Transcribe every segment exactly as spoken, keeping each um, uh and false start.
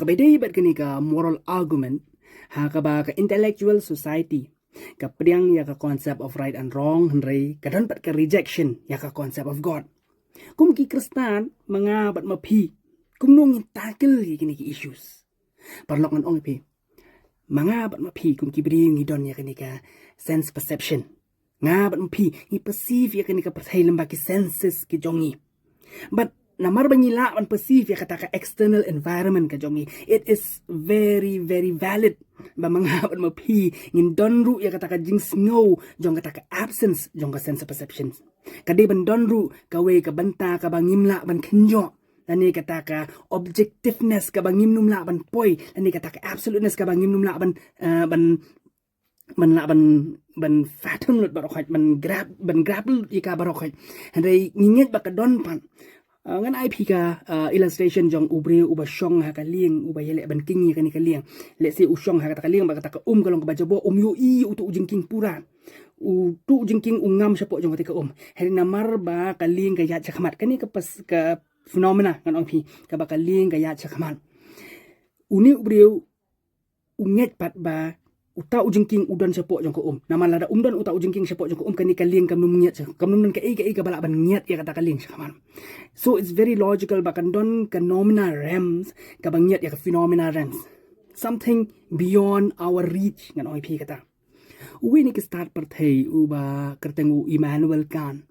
Ba dei bad kane ka moral argument, ha kaba ka intellectual society ka pdiang ïa ka concept of right and wrong, hynrei ka don pat ka rejection ïa ka concept of God. Kum ki Khristan, ma nga bad ma phi, kumno ngin tackle ïa kine ki issues? Paralok, ngan ong ïa phi, ma nga bad ma phi kum ki briew ngi don ïa kane ka sense perception. Nga bad ma phi ngi perceive ïa kane ka pyrthei lyngba ki senses ki jong ngi. But namar ba ngi lah ban perceive ïa kata ka external environment ka jong ngi, it is very, very valid ba ma nga bad ma phi ngin don ruh ïa kata ka jingsngew jong kata ka absence jong ka sense of perception. Ka dei ban don ruh kawei ka bynta kaba ngim lah ban kynjoh, lane kata ka objectiveness kaba ngim nym lah ban poi, lane kata ka absoluteness kaba ngim nym lah ban, eh, ban ban lah ban, ban fathom lut baroh khoit, ban grab, ban grab lut ïa ka baroh khoit. Hynrei ngi ngeit ba ka don pat. Ah, ngan ai phi ka, ah, illustration jong u briew uba shong ha ka lieng, uba ïaleh ban king ïa kane ka lieng. Let's say u shong ha kata ka lieng bad kata ka um ka long kaba jaboh, um ïohi uto u jingking pura. Uto u jingking u ngam shapoh jong kata ka um. Hynrei namar ba ka lieng ka ïaid shakhmat, kane ka pas, ka phenomena ngan ong phi, kaba ka lieng ka ïaid shakhmat. Une u briew u ngeit pat ba uta u jingking u don shapoh jong ka um. Namar lada um don uta u jingking shapoh jong ka um, kane ka lieng kam nym ngiat sha, kam nym don kaei kaei kaba lah ban ngiat ïa kata ka lieng shakhmat. So it's very logical ba kan don ka noumena realms kaba ngiat ïa ka phenomena realms. Something beyond our reach, ngan ong ïa phi kata. Uwei na ki stad pyrthei uba kyrteng u Immanuel Kant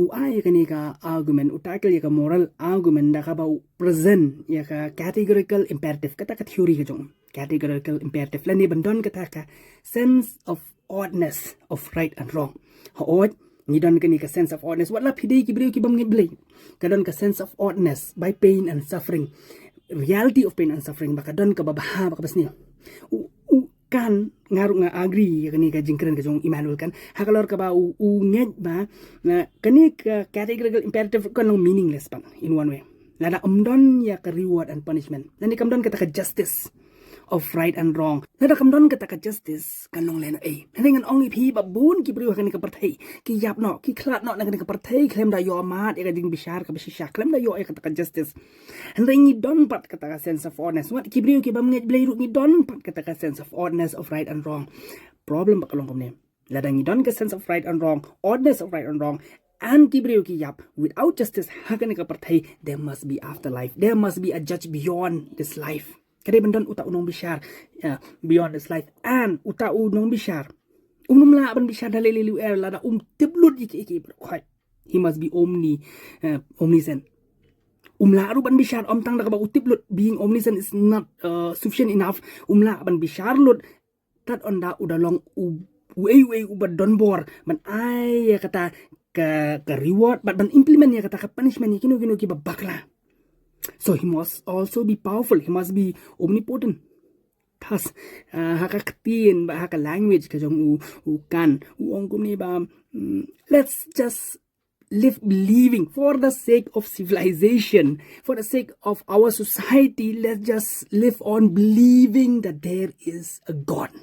u ai kane ka argument, u tackle ïa ka moral argument da kaba u present ïa ka categorical imperative, kata ka theory ka jong u. Categorical imperative, lane ban don kata ka sense of oddness of right and wrong. Hooid, ngi don kane ka sense of oddness, wat la phi dei ki briew ki bym ngeit Blei, ka don ka sense of oddness by pain and suffering, reality of pain and suffering, ba ka don kaba bha, ba kaba sniew. U, u Kant, nga ruh nga agree ïa kane ka jingkren ka jong Immanuel Kant, ha ka lor kaba u, u ngeit ba, na, kane ka categorical imperative kan long meaningless pat in one way. Lada ym don ïa ka reward and punishment, lane kam don kata ka justice of right and wrong. Lada kam don kata ka justice, kan long lehnohei? Hynrei ngan ong ïa phi ba bun ki briew ha kane ka pyrthei ki ïap noh, ki khlad noh na kane ka pyrthei khlem da ïoh mad ïa ka jingbishar kaba shisha, khlem da ïoh ïa kata ka justice. Hynrei ngi don pat kata ka sense of oddness. Wat ki briew ki bym ngeit Blei ruh ngi don pat kata ka sense of oddness of right and wrong. Problem ba ka long kumne. Lada ngi don ka sense of right and wrong, oddness of right and wrong, and ki briew ki ïap without justice ha kane ka pyrthei, there must be afterlife. There must be a judge beyond this life. Ka dei ban don uta u nongbishar, yeah, beyond this life. And uta u nongbishar um nym lah ban bishar da lei lei lei, lada um tip lut ïa kiei kiei baroh khoit. He must be omni, uh, omniscient. Um lah ruh ban bishar ym tang da kaba u tip lut. Being omniscient is not, uh, sufficient enough. Um lah ban bishar lut tad ynda u da long u, uei uei uba don bor ban ai ïa kata ka, ka reward, bad ban implement ïa kata ka punishment ïa kino kino kiba bakla. So he must also be powerful, he must be omnipotent. Thus, uh, ha ka ktien bad ha ka language ka jong u, u Kant, u ong kumne ba, mm, let's just live believing for the sake of civilization, for the sake of our society, let's just live on believing that there is a God.